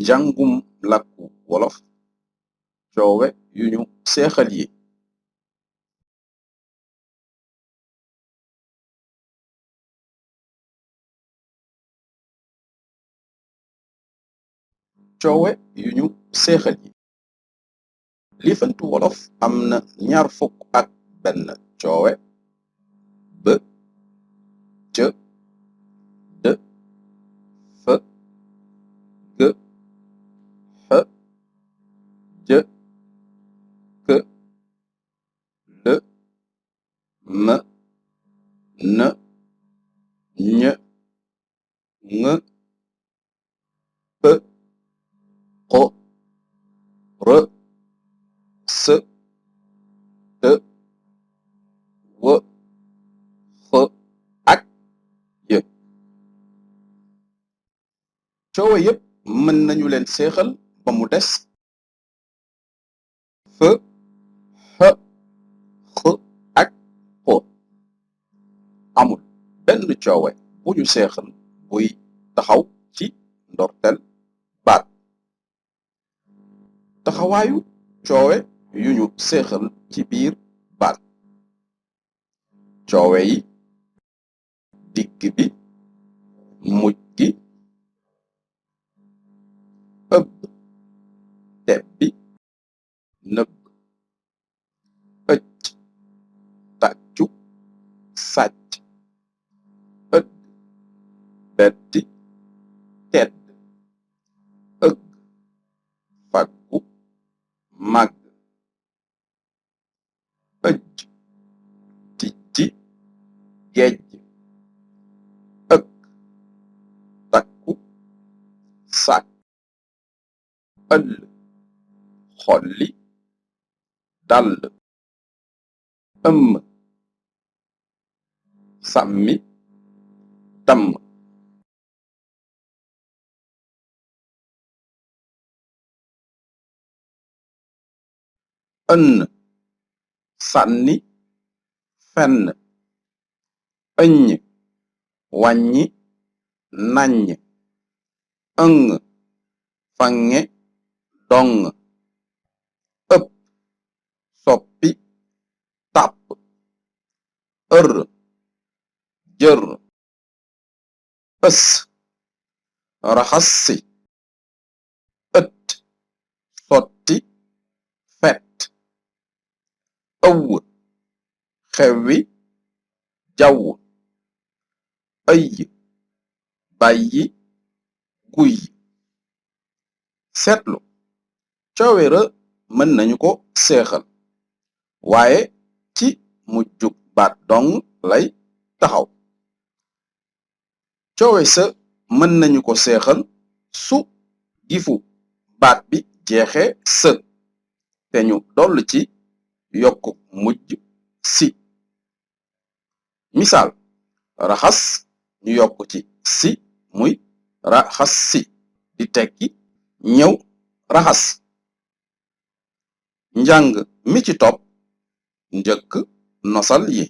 njàngum làkku wolof coowe yu ñu seexal yi coowe yu ñu seexal yi liifantu wolof am na 21 coowe b c d f g x j k l m n ñ ŋ p q r s t w x ak y coowe yépp mën nañu leen seexal ba mu des f x x ak p amul benn coowe bu ñu seexal buy taxaw ci ndorteel baat taxawaayu coowe yu ñu seexal ci biir baat coowe yi digg bi mujj gi ëbb tebbi nëbb ëcc tàccu sàcc ëdd beddi tedd ëgg faggu màgg ëjj tijji gejj ëkk takku sàkk ëll xolli dall ëmm sàmmi damm ënn sànni fenn ëññ wàññi naññ ëng fange dong ëpp soppi tàpp ër jër ës raxas si ët sotti fet ëww xewwi jaww ëyy bàyyi guy seetlu coowe rë mën nañu ko seexal waaye ci mujjug baat dong lay taxaw coowe sa mën nañu ko seexal su gifu baat bi jeexe së te ñu doll ci yokku mujj si misaal raxas ñu yokk ci si muy raxas si di tekki ñëw raxas njàng mi ci topp njëkk nosal yi